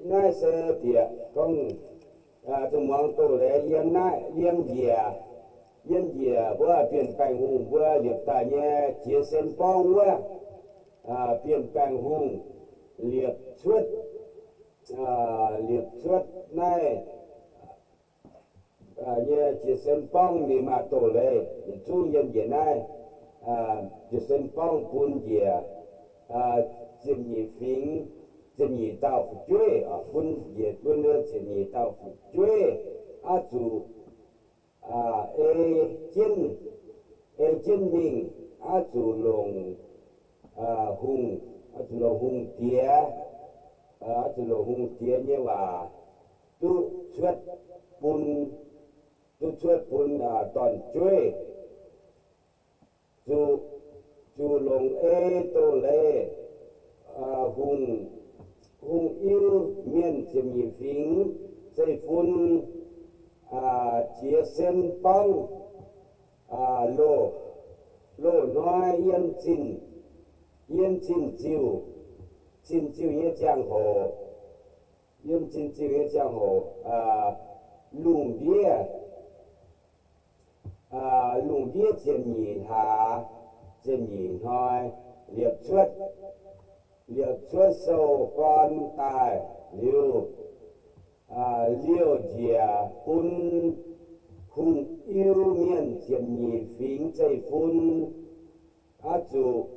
Naaiv se bieqc gorngv, zuqc muangx doz-leiz yiem naaiv, yiem njiec, yiem njiec mbuo Bienh Baengh Hungh mbuo liepc daaih nyei Jiex Sen Borngv wuov, Bienh Baengh Hungh liepc cuotv, liepc cuotv naaiv nyei Jiex Sen Borngv ninh maaih doz-leiz yietc zungv yiem njiec naaiv. Jiex Sen Borngv bun njiec ziepc nyeic fingx, ziepc nyeic dauh fu'jueiv, bun njiec bun ziepc nyeic dauh fu'jueiv, oix zuqc ei jienv, ei jienv mingh, oix zuqc longc hungh, oix zuqc longc hungh diex, oix zuqc longc hungh diex nyei waac duqv cuotv bun, duqv cuotv bun dorn-jueiv. Zuqc, zuqc longc ei doz-leiz hungh, hungh iu mienh ziepc nyeic fingx zeiv-fun, Jiex Sen Borngv loz, loz-hnoi yiem zinh, yiem zinh ziuh, zinh ziuh nyei ziangh hoc, yiem zinh ziuh nyei ziangh hoc, lungh ndiev, lungh ndiev ziepc nyeic hlaax, ziepc nyeic hnoi, liepc cuotv, liepc cuotv sou gorn daaih liuz, liouh njiec bun hungh iu mienh ziepc nyeic fingx zeiv-fun, oix zuqc,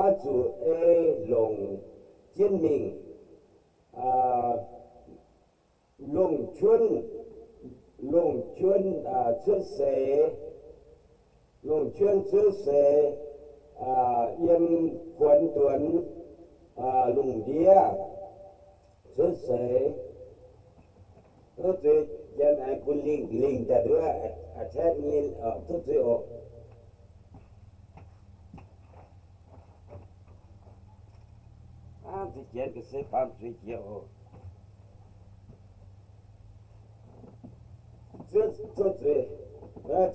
oix zuqc ei longc jienv mingh, longc juonv, longc juonv cuotv seix, longc juonv cuotv seix, yiem kuonx duonx lungh ndiev cuotv seix. Tov zuiz, janx aengx bun lingh, lingh daaih nduov, attack nyei, tov zuiz oc.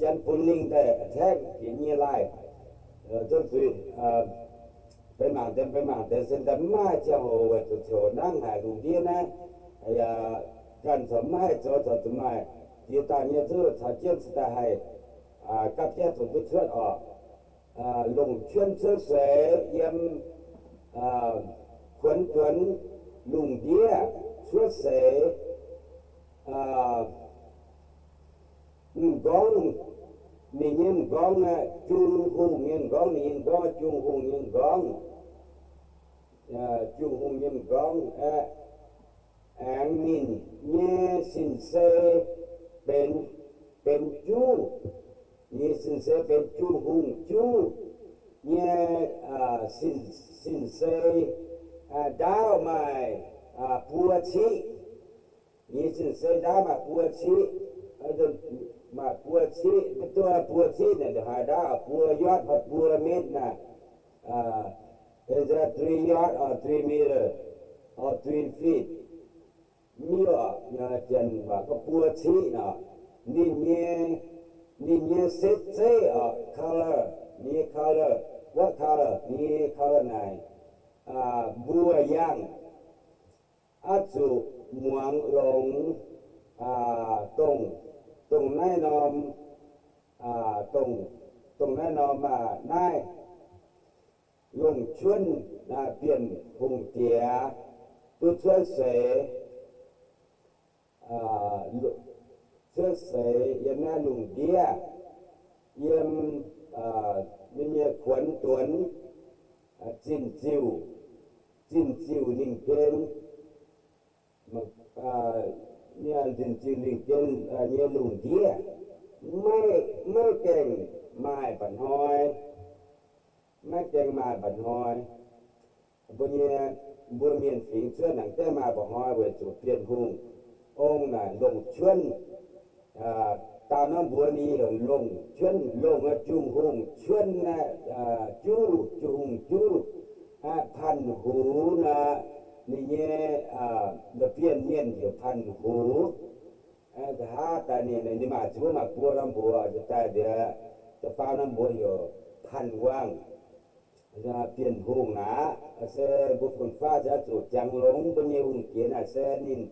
Janx bun lingh daaih attack bieqc nyei lai. Tov zuiz, benx mangc deix, benx mangc deix se daaih mv maaih ziangh hoc weic zuqc ziouc nangv haic lungh ndiev naaiv, ganh corc mv haih zoux, corc zuqc maaih jiex daaih nyei zuqc caux jienv se daaih haih gapv jatv zoux duqv cuotv oc. Longc juonv cuotv seix yiem kuonx duonx lungh ndiev cuotv seix. M'nqorngv, ninh nyei m'nqorngv aeqv, Jung Hungh nyei m'nqorngv, ninh nyei m'nqorngv, Jung Hungh nyei m'nqorngv, Jung Hungh nyei m'nqorngv aeqv, aengx ninh nyei sin-sei benx, benx juv. Ninh nyei sin-sei benx Jung Hungh juv nyei sin-sei, ndaauv maaih buo ciqv. Ninh nyei sin-sei ndaauv maaih buo ciqv, maaih buo ciqv, duqv buo ciqv naaic ndongc haaix ndaauv buo yard fai buo metv naaic. Is that three yard or three meter or three feet? Mv baac janx waac gorngv buo ciqv nor. Ninh nyei, ninh nyei setv zeiv oc, color, ninh nyei color, what color, ninh nyei color naaic, mbuo yangh. Oix zuqc muangx longx, dongh, dongh naaiv norm, dongh, dongh naaiv norm naaiv longc juonv Bienh Hungh diex duqv cuotv seix, cuotv seix yiem naaiv lungh ndiev, yiem ninh nyei kuonx duonx, zinh ziuh, zinh ziuh lingh gen, zinh ziuh lingh gen nyei lungh ndiev, maiv, maiv gaengh maaih mba'hnoi, maiv gaengh maaih mba'hnoi. Mbuo nyei, mbuo mienh fingx cuotv naaic gaengh maaih mba'hnoi weic zuqc Bienh Hungh ong naaic longc juonv. Daauh norm mbuox ninh heuc longc juonv, longc Jung Hungh juonv, juv, Jung Hungh juv, Panh Hux nor, ninh nyei, bienh mienh heuc Panh Hux. Nqa'haav daaih ninh, ninh maaih, zuqc maaih buo norm mbuox, daaih nziex da'faam norm mbuox heuc Panh Wangh, Bienh Hungh naaic aqv, se mbuo fun-faqv se oix zuqc jangx longx. Mbuo nyei hungh diex naaic se ninh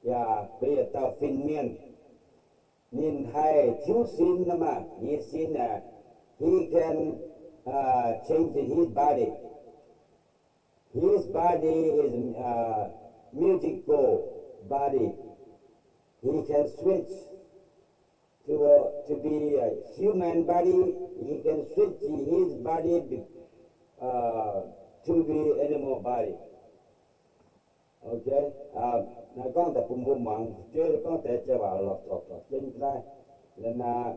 yaac benx yietc dauh fin-mienh. Ninh haih tiuv sin, nor maah, ninh nyei sin aeqv, he can change his body. His body is musical body. He can switch to to be a human body. He can switch his body to be animal body. Naaiv gorngv daaih bun mbuo muangx, fu'jueiv gorngv deix jauv waac lorqc, zorc zorc jienv naaiv. La'naaiv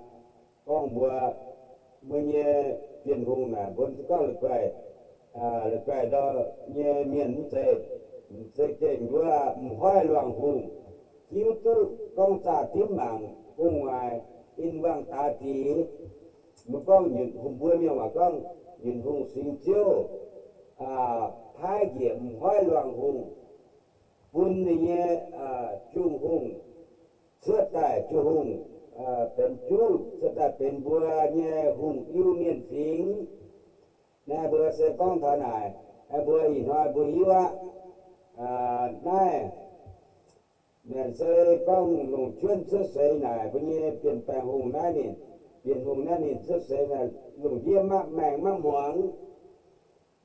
gorngv mbuo, mbuo nyei Bienh Hungh naaic mbuo gorngv la'guaih, la'guaih ndorm nyei mienh mv zeiz, mv zeiz gengh wuov m'hoiv luangh hungh, hiuv duqv gorngv zaah dimv mangc gu'nguaaic in wangh daaix dic. Mbuo gorngv hungh, mbuo mienh waac gorngv Yunh Hungh singx ziouv paaiv njiec m'hoiv luangh hungh bun ninh nyei jungh hungh cuotv daaih, jungh hungh benx juv cuotv daaih benx mbuo nyei hungh iu mienh fingx. Naaiv mbuo se gorngv taux naaic, mbuo ih hnoi mbuo hiuv aqv. Naaiv se gorngv longc juonv cuotv seix naaic, mbuo nyei Bienh Baengh Hungh naaiv ninh, Bienh Hungh naaiv ninh cuotv seix naaic lungh ndiev maiv maengh maiv hmuangx,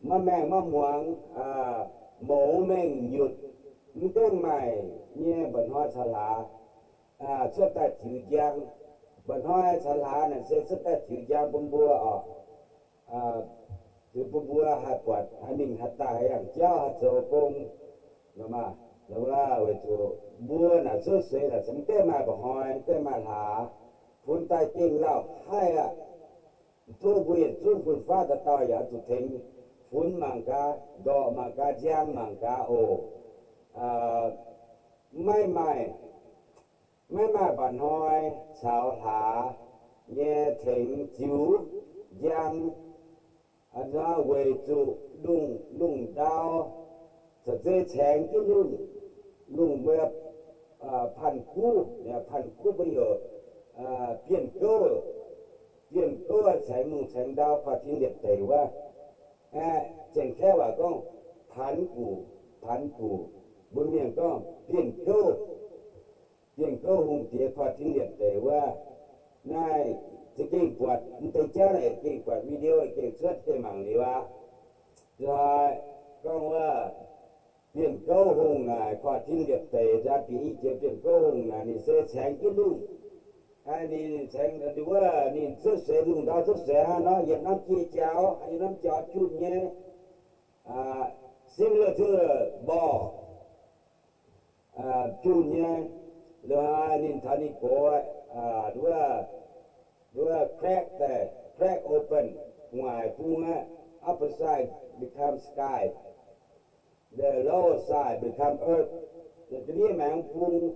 maiv maengh maiv hmuangx, mouz mengh nyutc, mv gaengh maaih nyei mba'hnoi caux hlaax cuotv daaih ziux njang. Mba'hnoi caux hlaax naaic se cuotv daaih ziux njang bun mbuo oc. Ziux bun mbuo haih buatc, haih mingh haih daaih, haih yangh jauv, haih zoux gong. Weic zuqc mbuo naaic cuotv seix naaic mv gaengh maaih mba'hnoi, mv gaengh maaih hlaax, funx daaih gengh lauh haih aqv. Tov mbuo yietc zungv fun-faqv dauh dauh yaac oix zuqc tengx funx mangc gaax, ndorqc mangc gaax, njang mangc gaax oc. Maiv maaih, maiv maaih mba'hnoi caux hlaax nyei tengx ziux njang. Weic zuqc lungh, lungh ndau caux zei caengx jienv lungh, lungh mbuo panh guv, panh guv mbuo heuc bienh gouv. Bienh gouv caengx lungh caengx ndau korv-tin liepc deic wuov. Janx-kaeqv waac gorngv 盘古, 盘古. Mbuo mienh gorngv bienh gouv. Bienh gouv hungh diex korv-tin liepc deic wuov. Naaiv za'gengh buatc mv deix jauv naaic, gengh buatc video gengh cuotv gengh mangc liuz aqv. Zuqc gorngv wuov bienh gouv hungh naaic korv-tin liepc deic nzaa bieqc i jiex bienh gouv hungh naaic ninh se caengx jienv lungh. Ninh caengx wuov ninh cuotv seix lungh ndau cuotv seix hnangv nor, yietc norm jiex jaux, yietc norm jaux junh nyei, similar to ball, junh nyei. Liuz ninh taux ninh gox, wuov, wuov crack daaih, crack open, gu'nguaaic bung aqv, upper side become sky, the lower side become earth. Ga'ndiev maengx bung,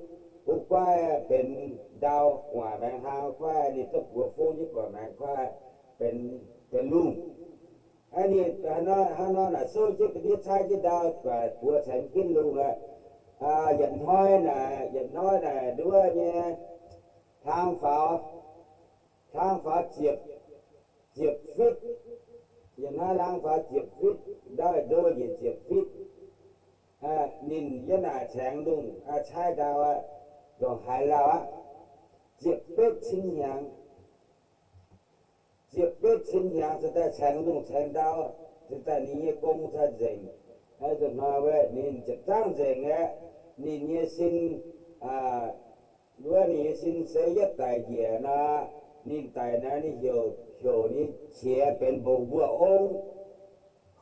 bung guaiv benx ndau, gu'nguaaic maengx hlang guaiv, ninh duqv buoz fong jienv gu'nguaaic maengx guaiv benx, benx lungh. Ninh hnangv nor naaic souv jienv ga'ndiev caaiv jienv ndau, gu'nguaaic buoz caengx jienv lungh aqv. Yietc hnoi naaic, yietc hnoi naaic nduov nyei hlang faaux, hlang faaux ziepc, ziepc fitv. Yietc hnoi hlang faaux ziepc fitv, ndau ndo njiec ziepc fitv. Ninh yiem naaic caengx lungh caaiv ndau aqv, ndongc haaix lauh aqv, ziepc betv cin hnyangx. Ziepc betv cin hnyangx cingx daaih caengx lungh caengx ndau, cingx daaih ninh nyei gong cingx nzengc. Nzunc hnoi wuov ninh ziepc zangv nzengc aqv. Ninh nyei sin, wuov ninh nyei sin se yietv daic njiec nor, ninh daic naaiv ninh heuc, heuc ninh qiex benx mbuoqc ong.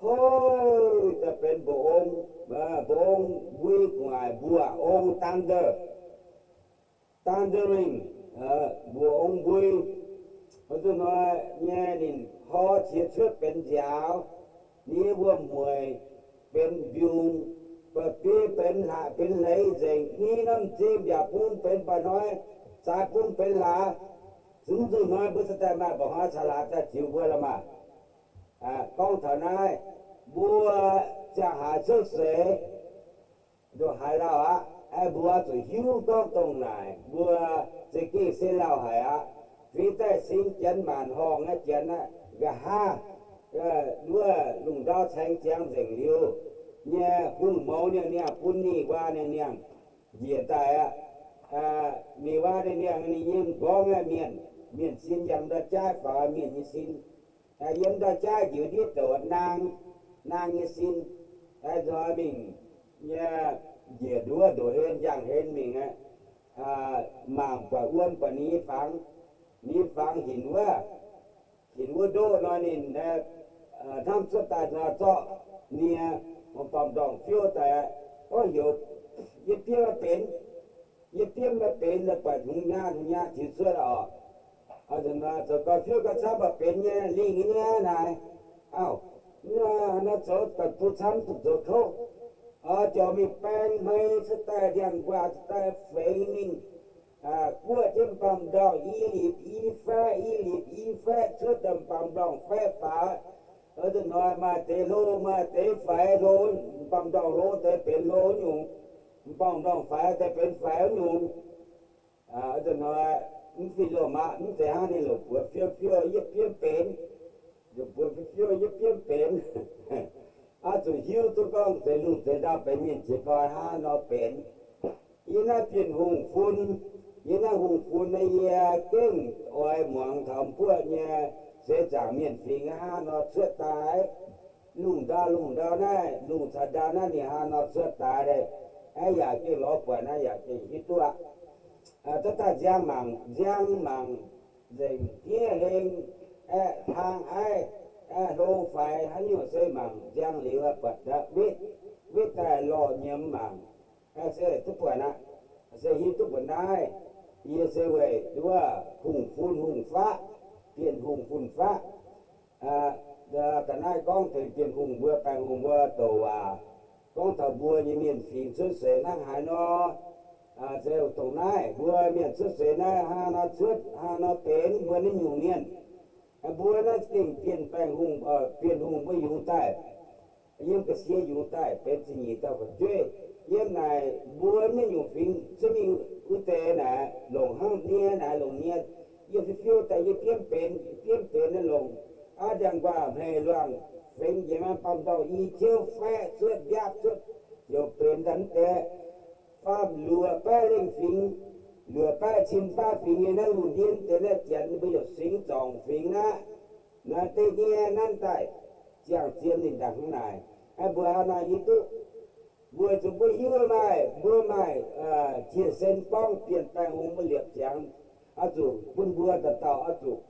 Hov, daaih benx mbuoqc ong, mbuoqc ong mbui gu'nguaaic mbuoqc ong thunder, thundering, mbuoqc ong mbui. Nzunc hnoi nyei ninh hov qiex cuotv benx nziaaux, ninh nyei wuom-mueic benx mbiungc, ba'biei benx hlaax benx hleix nzengc, ni norm m'zing mbiaauc bung benx mba'hnoi, zaaix bung benx hlaax. Zuqc nzunc hnoi mbuo cingx daaih maaih mba'hnoi caux hlaax daaih ziux mbuo lorqc maah. Gorngv taux naaiv, mbuo ziangh haaix cuotv seix, ndongc haaix lauh aqv. Mbuo zuqc hiuv gorngv dongh naaic mbuo za'gengh se lauh haic aqv. fingx daaih sing Janx maanc horngh aqv, Janx aqv, nqa'haav wuov lungh ndau caengx ziangx nzengc liuz nyei hungh mouz niangh-niangh bun Ni Waa niangh-niangh njiec daaih aqv. Ni Waa niangh-niangh ninh nyei m'nqorngv aqv, mienh, mienh sin yangh ndau-jaav faaux mienh nyei sin. Yiem ndau-jaav njiec ndiev douc naang, naang nyei sin, hnoi mingh nyei njiec nduov ndoqc hlen njang hlen mingh aqv. Mangc buatc wuom buatc ninh nyei fangx, ninh nyei fangx hinc wuov, hinc wuov ndoqv nor ninh hnamv cuotv daaih nor zorqv nie, m'bamv-ndorngh fiouv daaih, gorngv heuc, yie biomv maiv benx, yie biomv maiv benx, buatc hungh nyaav hungh nyaav tiux cuotv oc. Zoux gau fiouv gau camv maiv benx nyei, lingh nyei naaic. Auv, naaiv zoux gauh duqv camv, duqv zoux kouv. Oix ziouc mingh baeng hmei cuotv daaih, ndiangx-nquaah cuotv daaih fengx mingh guoqv jienv m'bamv-ndorngh i lipc i faeqv, i lipc i faeqv cuotv daaih m'bamv-ndorngh faeqv faaux. Oix zuqc hnoi maaih deix hlo, maaih deix faix hlo, m'bamv-ndorngh hlo deix benx hlo nyungc, m'bamv-ndorngh faix deix benx faix nyungc. Oix zuqc hnoi mv fih lomh aqv, mv zeiz hnangv ninh longc buoz fiouv-fiouv yie biomv benx, longc buoz fiouv-fiouv yie biomv benx. Oix zuqc hiuv duqv gorngv zeix lungh zeix ndau benx mienh jiez gorn hnangv nor benx. Yie naaiv Bienh Hungh fun, yie naaiv hungh fun naaiv yie gengh oix muangx taux mbuo nyei seix zaangc mienh fingx hnangv nor cuotv daaih. Lungh ndau, lungh ndau naaiv, lungh caux ndau naaiv ninh hnangv nor cuotv daaih, yaac gengh lorz buatc naaiv yaac gengh hiuv duqv aqv. Daaih daaih nziang mangc, nziang mangc nzengc hniev heng, aeqv, hlang aiv, aeqv, hlo faix hnangv nyungc se mangc nziang liuz buatc wetv, wetv daaih lorh nyiemz mangc, se duqv buatc aqv. Se hiuv duqv buatc naaiv, yie se weic wuov hungh fun hungh faqv, Bienh Hungh fun-faqv. Da'naaiv gorngv tengx Bienh Hungh mbuo, Baengh Hungh mbuo douc waac, gorngv taux mbuo nyei mienh fingx cuotv seix hnangv haaix nor. Se dongh naaiv mbuo mienh cuotv seix naaiv hnangv nor cuotv, hnangv nor benx mbuo naaiv nyungc mienh. Mbuo naaiv gengh Bienh Baengh Hungh, Bienh Hungh mbuo yungz daaih, yiem ga'sie yungz daaih benx ziepc nyeic dauh fu'jueiv. Yiem naaic mbuo naaiv nyungc fingx cuotv mingh wuov deix naaic, longc hnangv nie naaic, longc nie, yie fiuv-fiuv daaih yie biomv benx, biomv benx naaiv longc aqv, ndiangx-nquaah hmeic luangh fengx njiec maanh bamv-ndorngh i tiouv faeqv cuotv mbiaapv cuotv, ziouc benx daaih mv deix. Faam luoqc baeqv lengh fingx, luoqc baeqv cin baav fingx nyei naaiv lungh ndiev deix naaiv Janx mbuo heuc singx zorngc fingx aqv. Naaiv deix nie nanv daaih ziangh zien ninh ndaangc hnangv naaic. Mbuo hnangv naaiv hiuv duqv, mbuo zuqc mbuo hiuv maaih, mbuo maaih jiex sen gorngv Bienh Baengh Hungh mbuo liepc ziangx, oix zuqc bun mbuo dauh dauh oix zuqc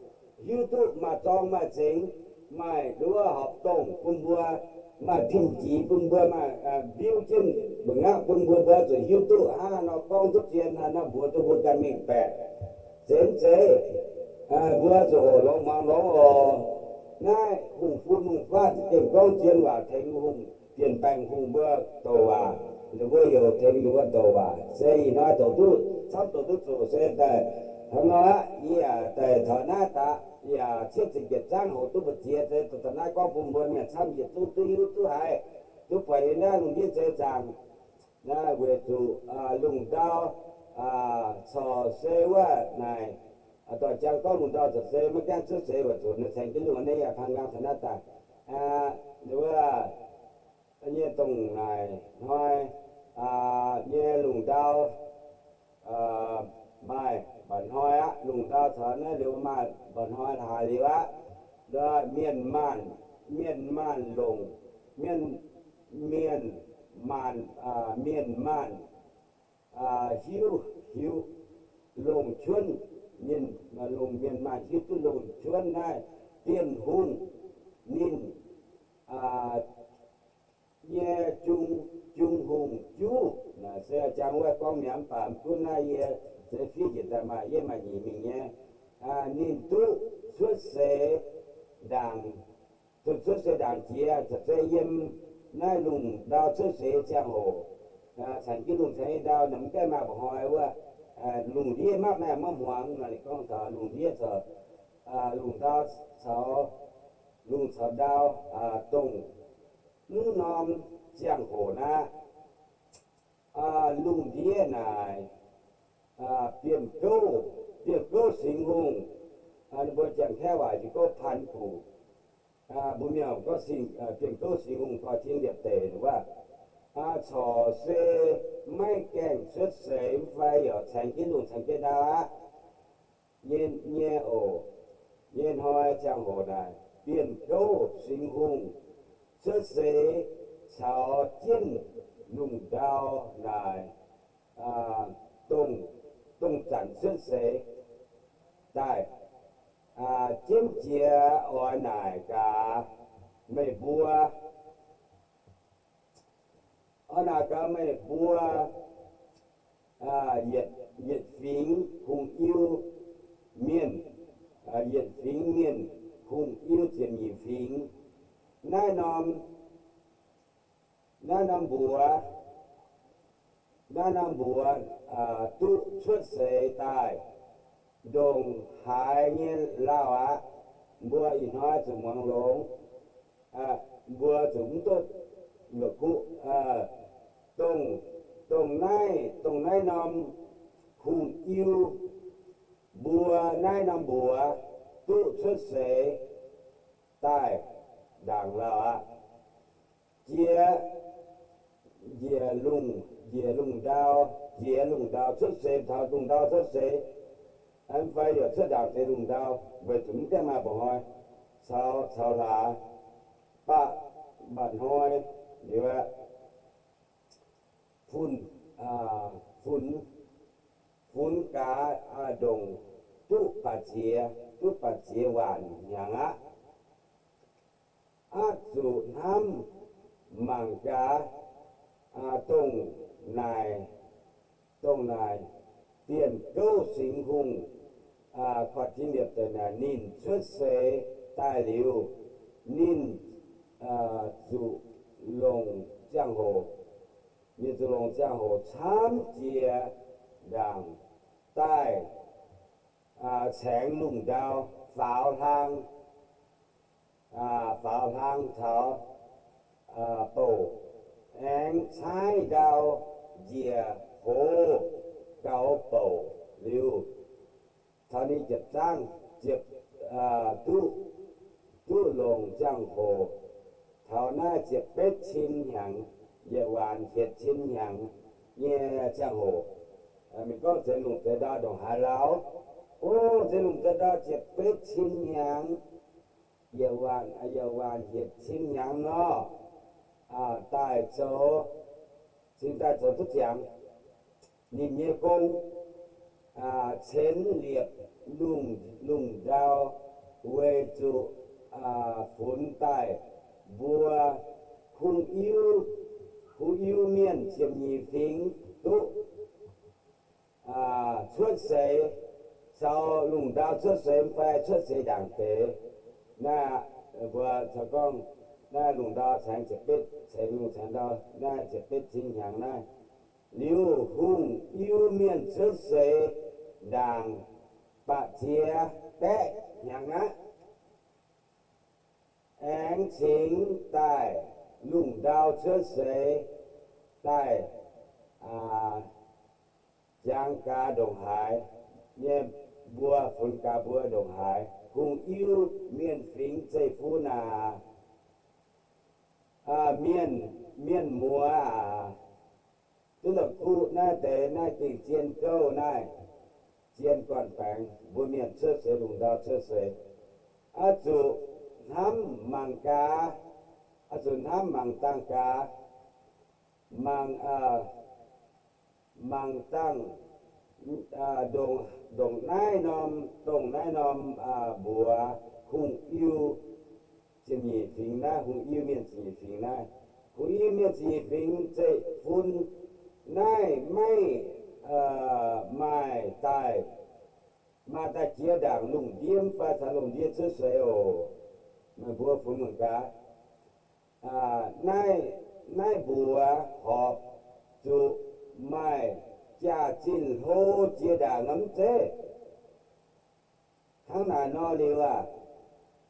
hiuv duqv maaih zorng maaih zengx, maaih nduov horpc dongh bun mbuo, maaih pin-jiex bun mbuo, maaih mbiuv jienv mbu'ngapv bun mbuo, mbuo oix zuqc hiuv duqv hnangv nor gorngv duqv zien, hnangv nor mbuox duqv mbuo ganh mengh baeqc. Zeiz mv zeiz? Mbuo zuqc hoqc longx muangx longx oc. Naaiv hungh fun hungh faqv za'gengh gorngv zien waac tengx hungh, Bienh Baengh Hungh mbuo douc waac, ninh mbuo heuc tengx ninh mbuo douc waac. Se ih hnoi douc duqv camv, douc duqv zuqc se daaih hnangv nor aqv. Yie yaac daaih taux naaiv daaih, yie yaac cietv ziepc yietc zangv hoqc duqv mbu'ziex, se daaih taux naaiv gorngv bun mbuo mienh camv yietc zungv duqv hiuv duqv haiz, duqv buatc yie naaiv lungh ndiev seix zaangc. Naaiv weic zuqc lungh ndau corc se wuov naaic, dorh jangx gorngv lungh ndau corc se maiv gaengh cuotv seix weic zuqc naaiv caengx jienv lungh naaiv yaac pang nqaang taux naaiv daaih. Wuov nyei dongh naaic hnoi nyei lungh ndau maaih mba'hnoi aqv. Lungh ndau caux naaiv liuz maaih mba'hnoi hlaax liuz aqv. Mienh maanh, mienh maanh longc, mienh, mienh maanh, mienh maanh hiuv, hiuv longc cuonv, mienh, longc mienh maanh hiuv duqv longc cuonv naaiv Bienh Hungh ninh nyei jung, jung hungh juv. Naaiv se jangx wuov gorngv mi'aqv, mv baac mv gunv naaiv yie se fiev njiec daaih maaih, yie maaih nyic mingh nyei. Ninh duqv cuotv seix ndaangc, duqv cuotv seix ndaangc jiex, corc se yiem naaiv lungh ndau cuotv seix ziangh hoc, caengx jienv lungh caengx nyei ndau, mv gaengh maaih mba'hnoi wuov, lungh ndiev maiv maaih maiv hmuangx nor. Ninh gorngv taux lungh ndiev corc, lungh ndau caux, lungh caux ndau, dongh mv norm ziangh hoc naaiv, lungh ndiev naaic, Bienh Gouv, Bienh Gouv Singx Hungh, ninh mbuo Janx-Kaeqv waac yie gorngv พันกู่. Mbuo Mienh gorngv Bienh Gouv Singx Hungh korv-lienh liepc deic wuov, corc se maiv gaengh cuotv seix fai yaac caengx jienv lungh caengx jienv ndau aqv nyei oc. Nyei hnoi ziangh hoc naaic, Bienh Gouv Singx Hungh cuotv seix caux jienv lungh ndau naaic, dongh, dongh zanc cuotv seix daaih, jienv jiex oix naaic gaax meih mbuo, oix naaic gaax meih mbuo yietc, yietc fingx hungh iu mienh, yietc fingx mienh hungh iu ziepc nyeic fingx. Naaiv norm, naaiv norm mbuox, naaiv norm mbuox duqv cuotv seix daaih ndongc haaix nyei lauh aqv. Mbuo ih hnoi zuqc muangx longx, mbuo zuqc mv duqv la'kuqv. Dongh, dongh naaiv, dongh naaiv norm hungh iu mbuo naaiv norm mbuox duqv cuotv seix daaih ndaangc lauh aqv. Jiex njiec lungh, njiec lungh ndau, jiex lungh ndau cuotv seix, taux lungh ndau cuotv seix, fai yaac cuotv ndaangc deix lungh ndau, weic zuqc mv gaengh maaih mba'hnoi caux, caux hlaax, baac mba'hnoi liuz aqv, funx, funx, funx gaax ndongc duqv ba'ziex, duqv ba'ziex waanc hnyangx aqv. Aqv zuqc hnamv mangc gaax, dongh naaic, dongh naaic Bienh Gouv Singx Hungh korv-lienh liepc deic naaic ninh cuotv seix daaih liuz, ninh zuqc longc ziangh hoc, ninh zuqc longc ziangh hoc camv jiex ndaangc daaih caengx lungh ndau, faaux hlang, faaux hlang taux bouc, aengx caaiv ndau njiec hoz gaux bouc liuz, taux ninh ziepc zaangv, ziepc, duqv, duqv longc ziangh hoc taux naaiv ziepc betv cin hnyangx, yietc waanc hietc cin hnyangx nyei ziangh hoc. Mingh gorngv zeix lungh zeix ndau ndongc haaix lauh? O, zeix lungh zeix ndau ziepc betv cin hnyangx, yietc waanc, yietc waanc hietc cin hnyangx nor, daaih zoux, cingx daaih zoux duqv ziangx ninh nyei gong, cen liepc lungh, lungh ndau, weic zuqc funx daaih mbuo hungh iu, hungh iu mienh ziepc nyeic fingx duqv cuotv seix, caux lungh ndau cuotv seix fai cuotv seix ndaangc deix. Naaiv mbuo caux gorngv naaiv lungh ndau caengx ziepc betv, caengx lungh caengx ndau naaiv ziepc betv cin hnyangx naaiv. Liuz hungh iu mienh cuotv seix ndaangc ba'ziex baeqv hnyangx aqv. Aengx cingx daaih lungh ndau cuotv seix daaih jangx gaax ndongc haaix nyei, mbuo funx gaax mbuo ndongc haaix. Hungh iu mienh fingx zeiv-fun aac, mienh, mienh muoz aac, duqv la'kuqv naaiv deix naaiv gengh zien gouv naaiv, zien gorn-baengx mbuo mienh cuotv seix lungh ndau cuotv seix. Oix zuqc hnamv mangc gaax, oix zuqc hnamv mangc dangh gaax, mangc, mangc dangh ndongc, ndongc naaiv norm, dongh naaiv norm mbuox hungh iu ziepc nyeic fingx naaiv, hungh iu mienh ziepc nyeic fingx naaiv. Hungh iu mienh ziepc nyeic fingx zeiv-fun naaiv maiv maaih daaih, maaih daaih jiex ndaangc lungh ndiev fai caux lungh ndiev cuotv seix oc. Meih mbuo funx mangc gaax. Naaiv, naaiv mbuox horpc zuqc maaih jaax-zinh hlo jiex ndaangc nor mv zeiz? Hnangv naaic nor liuz aac,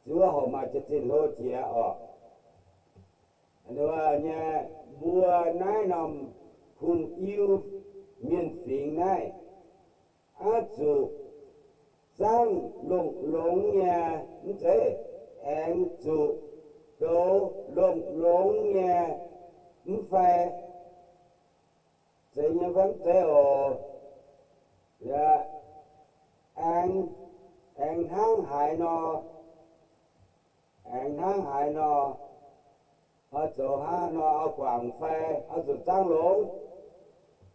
zuov horpc maaih jaax-zinh hlo jiex orqc. Nyei mbuo naaiv norm hungh iu mienh fingx naaiv, oix zuqc zaangv longx-longx nyei, mv zeiz, aengx zuqc goux longx-longx nyei, mv fai zeiz nyei fai mv zeiz oc. Aengx, aengx hnangv haaix nor, aengx hnangv haaix nor, oix zoux hnangv haaix nor oix guangc fai oix zuqc zaangv longx?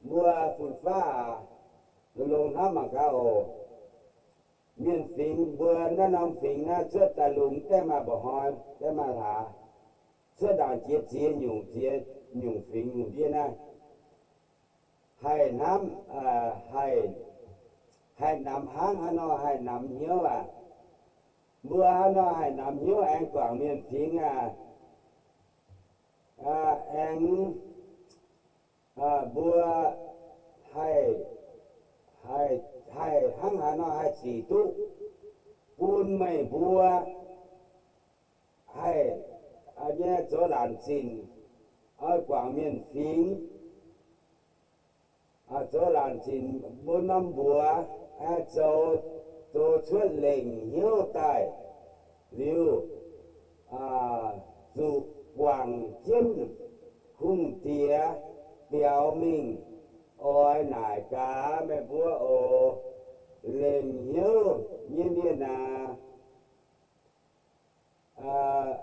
Mbuo fun-faqv aac, longx-longx hnamv mangc gaax oc. Mienh fingx mbuo naaiv norm fingx naaiv cuotv daaih lungh gaengh maaih mba'hnoi, gaengh maaih hlaax, cuotv ndaangc jiex ziex nyungc, ziex nyungc fingx lungh ndiev naaiv. Haih hnamv, haih, haih namx hnangv haaix nor haih namx hnyouv aac? Mbuo haaix nor haih namx hnyouv aengx guangc mienh fingx aac? Aengx mbuo haih, haih hnangv haaix nor haih zic duqv bun meih mbuo haih nyei zoux laatc zinc oix guangc mienh fingx, zoux laatc zinc bun norm mbuox, zoux, zoux cuotv lengc hnyouv daaih liuz, zuqc guangc jienv hungh diex biaux mingh. Oix naaic gaax meih mbuo oc, lengc hnyouv nyei mienh aac,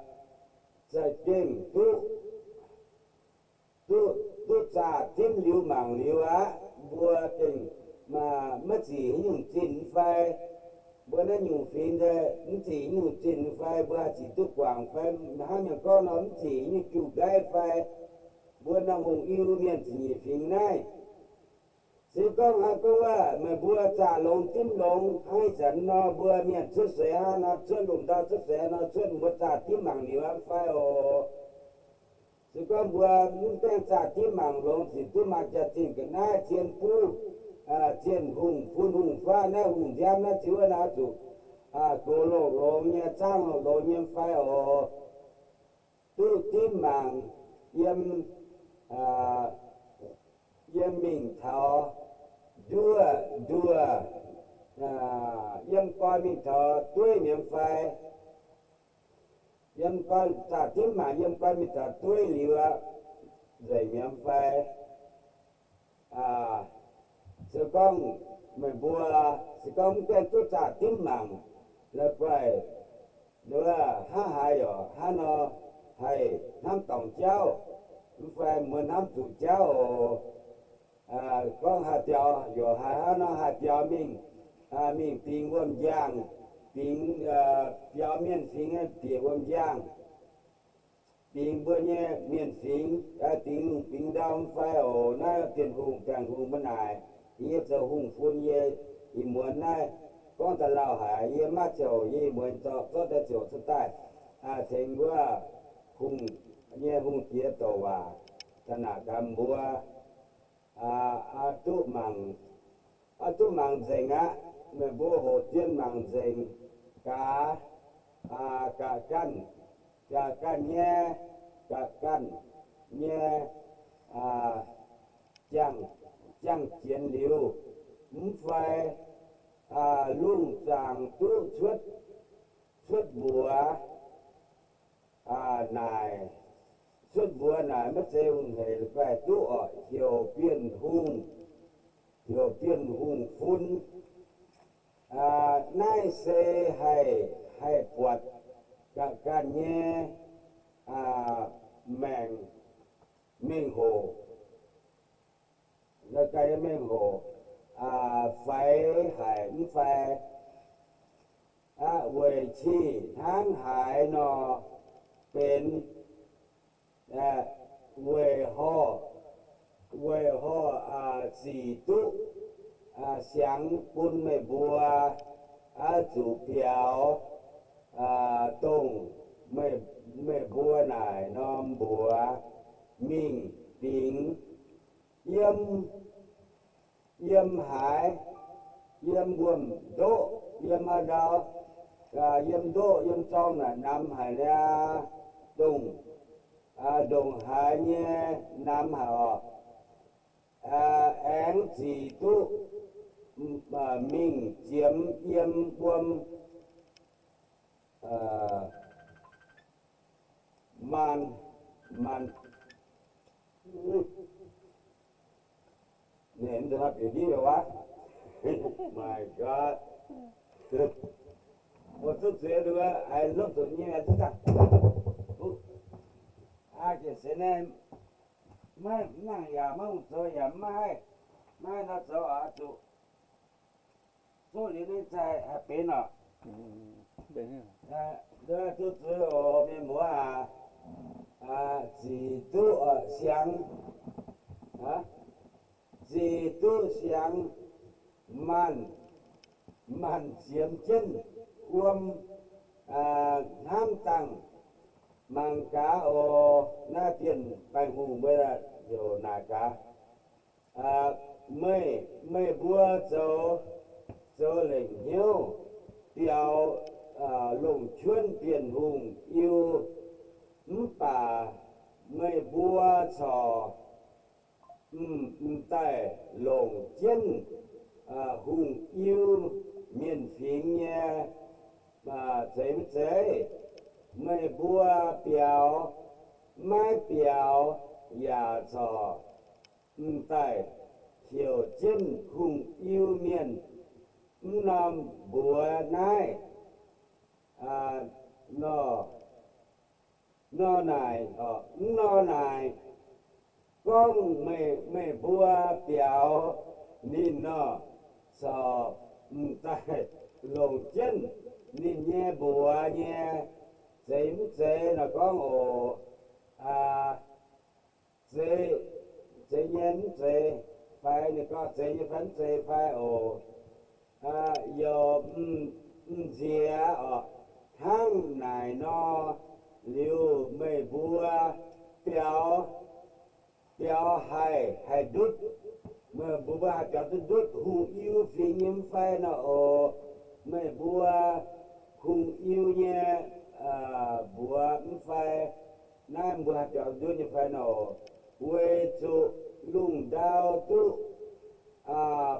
za'gengh duqv, duqv, duqv zaah dimv liuz mangc liuz aqv. Mbuo gengh maiv zic haaix nyungc zinh fai? Mbuo naaiv nyungc fingx mv zic haaix nyungc zinh fai? Mbuo haih zic duqv guangc fai? Hnangv mienh gorngv nor, mv zic haaix nyungc juv-nqaiv fai? Mbuo naaiv hungh Iu-Mienh zic nyeic fingx naaiv, se gorngv hnangv gorngv wuov meih mbuo zaah longx dimv longx hnangv ih zanc nor, mbuo mienh cuotv seix hnangv nor, cuotv lungh ndau cuotv seix hnangv nor, cuotv mbuo zaah dimv mangc liuz aqv fai oc? Se gorngv mbuo mv gaengh zaah dimv mangc longx, zic duqv maaih jaax-zinh ga'naaiv zien buv, zien hungh fun hungh faqv naaiv hungh nziaamv naaiv ziouc wuov naaiv zuqc goux longx-longx nyei, zaangv longx-longx nyei fai oc? Duqv dimv mangc yiem, yiem mingh taux njuov nduoh, yiem goi mingh taux dueiv mi'aqv fai? Yiem goi zaah dimv mangc yiem goi mingh taux dueiv liuz aqv, nzengc mi'aqv fai? Se gorngv meih mbuo, se gorngv mv gaengh duqv zaah dimv mangc, la'guaih hnangv haaix yaac hnangv nor haih hnamv dorngc jauv, mv fai mbuo hnamv zuqc jauv oc. Gorngv haih biaux yaac haih hnangv nor haih biaux mingh, mingh bingx wuom-njang, bingx, biaux mienh fingx bieqc wuom-njang, bingx mbuo nyei mienh fingx, bingx lungh bingx ndau fai oc. Naaiv Bienh Hungh, Baengh Hungh mbuo naaic, yie zoux hungh fun yie ih muonz naaiv gorngv daaih lauh haic, yie maiv ziouc, yie ih muonz zorqv daaih ziouc cuotv daaih tengx wuov hungh nyei hungh diex douc waac da'naaic gaax mbuo, duqv mangc, duqv mangc nzengc aqv. Meih mbuo hoqc dien mangc nzengc gaax, ga'ganh, ga'ganh nyei, ga'ganh nyei, jangx, jangx jienx liuz, mv fai lungh zaangc duqv cuotv, cuotv mbuox naaic, cuotv mbuox naaic maiv zeiz hungh heic la'guaih duqv orqc, heuc Bienh Hungh, heuc Bienh Hungh fun. Naaiv se haih, haih buatc ga'ganh nyei maengc, mengh hoc, ga'ganh nyei mengh hoc faix haic mv fai? Weic qih hnangv haaix nor benx, weic horh, weic horh zic duqv siangx bun meih mbuo oix zuqc biaux dongh meih mbuo naaic norm mbuox mingh bingx yiem, yiem haaix, yiem wuom-ndoqv, yiem haaix ndau, yiem ndoqv yiem zorng naaic namx haic niaa, ndongc, ndongc haaix nyei namx haic orqc. Aengx zic duqv mingh ziemx yiem wuom, maan, maan, ninh mv deix nor bieqc ndiev youh aqv. My God. Mbuo zuqv zuiz nduov, aengx lopv zuqc nyei zuqc daaih. Aa, gengh se naaiv maiv nangh yaac maiv hungh zoux yaac maiv haih, maiv nor zoux oix zuqc zoqv liuz ninh zaih haih benx oc. Duqv zuqc oc, mienh muoz aac. Zic duqv siangx, zic duqv siangx maanc, maanc ziemx jienv wuom hnamv dangh mangc gaax oc. Naaiv Bienh Baengh Hungh mbuo heuc naaic gaax, meih, meih mbuo zoux, zoux lengc hnyouv biaux longc juonv Bienh Hungh Iu, mv baac meih mbuo corc m'daaih longc jienv Hungh Iu mienh fingx nyei zeiz mv zeiz? Meih mbuo biaux, maiv biaux yaac corc m'daaih heuc jienv Hungh Iu mienh. Mv norm mbuox naaiv nor, nor naaic, mv nor naaic, gorngv meih, meih mbuo biaux ninh nor, corc m'daaih longc jienv ninh nyei mbuox nyei zeiz mv zeiz nor gorngv oc. Zeiz, zeiz nyei mv zeiz fai? Ninh gorngv zeiz nyei fai mv zeiz fai oc. Youc m'nziex oc, hnangv naaic nor, liuz meih mbuo biaux, biaux haih, haih ndutv, meih mbuo haih biaux duqv ndutv Hungh Iu fingx nyei mv fai nor oc. Meih mbuo Hungh Iu nyei mbuox mv fai, naaiv mbuo haih biaux ndutv nyei fai nor oc. Weic zuqc lungh ndau duqv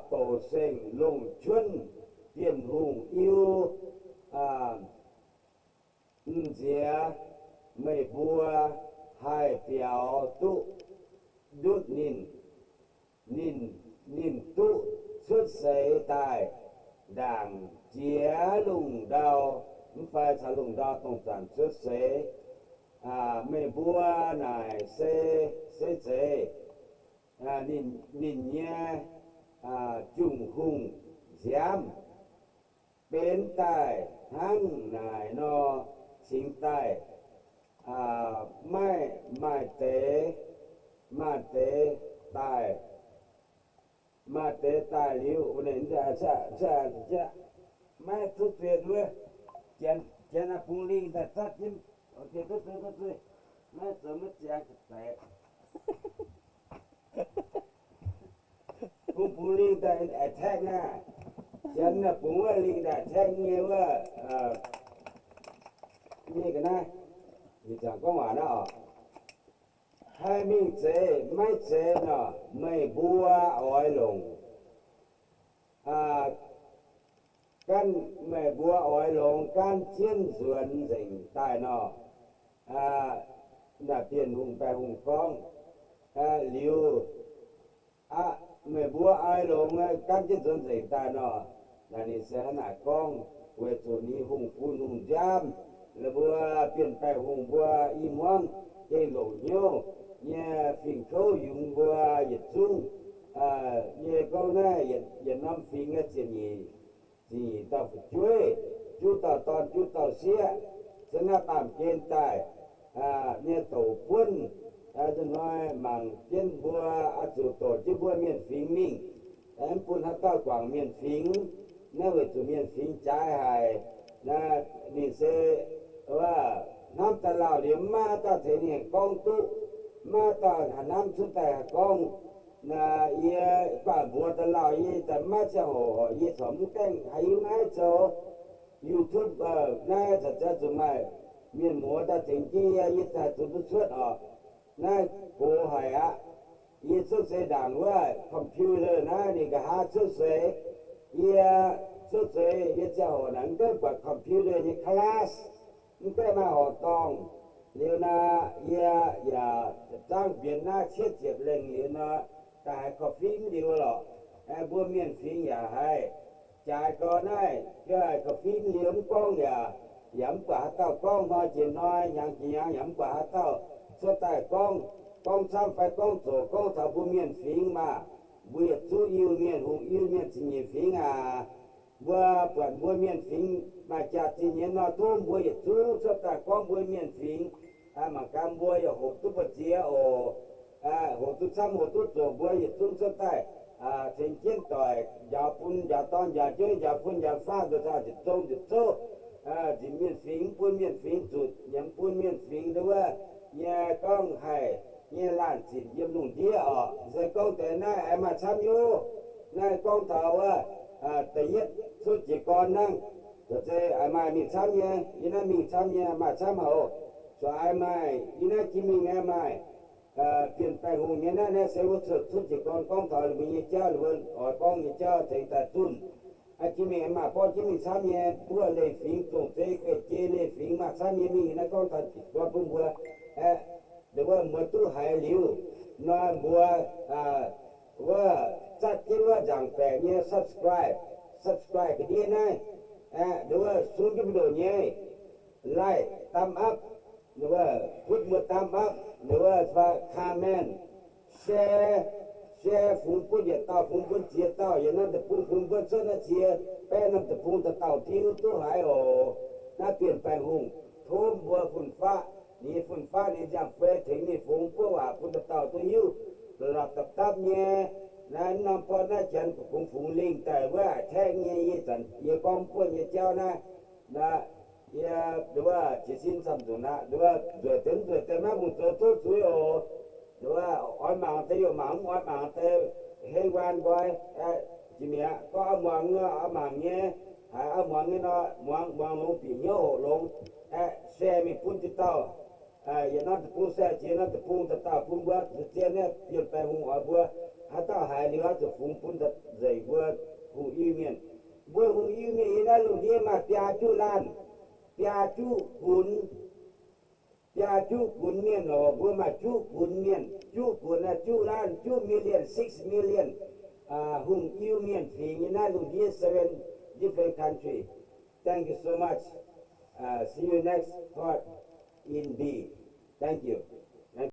bouc saeng-longh juonv Bienh Hungh Iu m'nziex, meih mbuo haih biaux duqv ndutv ninh. Ninh, ninh duqv cuotv seix daaih ndaangc jiex lungh ndau mv fai caux lungh ndau dongh zanc cuotv seix. Meih mbuo naaic se, se zeiz ninh, ninh nyei jungh hungh nziaamv benx daaih hnangv naaic nor cingx daaih. Maaih, maaih deix, maaih deix daaih, maaih deix daaih liuz, maiv zuqc zuiz wuov, janx naaiv bungx lingh daaih zatv jienv, duqv zuiz, duqv zuiz, maiv zoux maiv ziangx deix. Bungx, bungx lingh daaih attack naaiv, janx naaiv bungx wuov lingh daaih attack nyei wuov, nyei ga'naaiv, ih zanc gorngv waac naaiv oc. Haih mingh zeiz maiv zeiz nor, meih mbuo oix longc, gan, meih mbuo oix longc gaanv jienv nzuonx nzengc daaih nor, naaiv Bienh Hungh, Baengh Hungh gorngv, liuz, aqv, meih mbuo oix longc gaanv jienv nzuonx nzengc daaih nor, naaiv ninh se hnangv naaic gorngv, weic zuqc ninh hungh bun hungh nziaamv, la'mbuo Bienh Baengh Hungh mbuo i hmuangv gengh longc hnyouv nyei fingx kouv yungz mbuo yietc zungv. Yie gorngv naaiv yietc norm fingx nyei ziepc nyeic, ziepc nyeic dauh fu'jueiv, juqv dauh dorn juqv dauh sieqv, se naaiv baamh gen daaih nyei douc buonv, hnoi mangc jienv mbuo oix zuqc doqc jienv mbuo mienh fingx mingh, mv bun haaix dauh guangc mienh fingx. Naaiv weic zuqc mienh fingx jaaix haic. Naaiv ninh se hnamv daaih lauh liuz, maiv maaih dauh tengx ninh gorngv duqv, maiv maaih dauh hnamv cuotv daaih haih gorngv. Naaiv yie baac mbuox daaih lauh, yie daaih maiv ziangh hoc, yie corc mv gaengh haiz yie maiv zoux YouTube naaiv, corc ziouc zuqc maaih mienh muoz daaih tengx jienv yie, yie haih zuqc duqv cuotv oc. Naaiv gox haic aqv. Yie cuotv seix ndaangc wuov computer naaiv ninh nqa'haav cuotv seix, Yie cuotv seix yie ziangh hoc naaic mv gaengh buatc computer nyei class, mv gaengh maaih horqc dorngh. Liuz nor, yie yaac zaangv mbienx naaiv cietv ziepc lengh liuz nor, da'haiz korv-fiqv mv liuz lorqc. Mbuo mienh fingx yaac haiz jaaix gau naaiv, korv-fiqv mv liuz mv gorngv yaac, yaac mv buatc haaix dauh gorngv, hnoi jiex hnoi, hnyangx jiex hnyangx yaac mv buatc haaix dauh cuotv daaih gorngv, gorngv camv fai gorngv zoqc gorngv taux mbuo mienh fingx maah. Mbuo yietc zungv Iu-Mienh, hungh Iu-Mienh, cin nyeic fingx aac. Mbuo buatc mbuo mienh fingx maaih jaax-zinh nyei nor, tov mbuo yietc zungv cuotv daaih gorngv mbuo mienh fingx. Mangc gaax mbuo yaac hoqc duqv mbu'ziex oc. Hoqc duqv camv hoqc duqv zoqc, mbuo yietc zungv cuotv daaih ceng jienv doic, njaaux bun njaaux dorn njaaux jueiv njaaux fun njaaux faam nzuonx daaih nzipc zong nzipc zouv, nzipc mienh fingx mv bun mienh fingx zutc, yaac mv bun mienh fingx nduov nyei gorngv haic nyei laanh zinc yiem lungh ndiev oc. Se gorngv deix naaiv aengx maaih camv nyei. Naaiv gorngv taux wuov da'yietv cuotv jiez gorn naaiv, aengx maaih mingh camv nyei. Yie naaiv mingh camv nyei, maaih camv haic oc. Zuqc aengx maaih, yie naaiv jiex mingh aengx maaih Bienh Baengh Hungh nyei naaiv, naaiv se wuov cuotv jiez gorn gorngv taux ninh mbuo nyei jauv, ninh mbuo oix gorngv nyei jauv tengx daaih zunh. Jiex mingh aengx maaih borqv jienv mingh camv nyei, mbuo leiz fingx zongc zeiv gueiv jiex leiz fingx maaih camv nyei mingh naaiv gorngv taux jiez gorn bun mbuo aeqv, nduov wuov mbuo duqv haiz liuz nor mbuo wuov zatv jienv wuov nzaangc baeqc nyei subscribe, subscribe ga'ndiev naaiv aeqv, nduov wuov sung jienv mbu'ndongx nyei like, thumbs up, nduov wuov putv mbuo thumbs up, nduov wuov fai comment, share, share fungx bun yietc dauh, fungx bun ziex dauh, yietc norm deic-bung fungx bun cuotv naaiv ziex baeqv norm deic-bung dauh dauh diuv duqv haiz oc. Naaiv Bienh Baengh Hungh tov mbuo fun-faqv, ninh nyei fun-faqv ninh nziaamv-fei tengx ninh fungx buov waac bun dauh dauh duqv hiuv, la'lapc dapv dapv nyei. Naaiv norm borqv naaiv janx kungx fungx lingh daaih wuov a'taiv nyei, yie zanc yie gorngv buonv nyei jauv naaiv, yie nduov wuov jiez sin camv nzunc aqv. Nduov wuov nzueic deix mv nzueic deix maiv hungh zoux tov zuiz oc. Nduov wuov oix mangc deix youh mangc, mv oix mangc deix hei waan nqoi. Jiex mi'aqv, gorngv oix muangx nor oix mangc nyei, haiz oix muangx nyei nor muangx, muangx longx bieqc hnyouv hoqc longx. Share mingh bun ziex dauh, yietc norm deic-bung share ziex norm deic-bung, dauh dauh bun mbuo zien naaiv Bienh Baengh Hungh oix mbuo haaix dauh haiz liuz oix zuqc fungx bun nzengc mbuo hungh Iu-Mienh. Mbuo hungh Iu-Mienh yiem naaiv lungh ndiev maaih biaa juqv laanh, biaa juqv gunx, biaa juqv gunx mienh oc. Mbuo maaih juqv gunx mienh, juqv gunx, juqv laanh, juqv million, six million hungh Iu-Mienh fingx yiem naaiv lungh ndiev, seven different country. Thank you so much. See you next part in B. Thank you.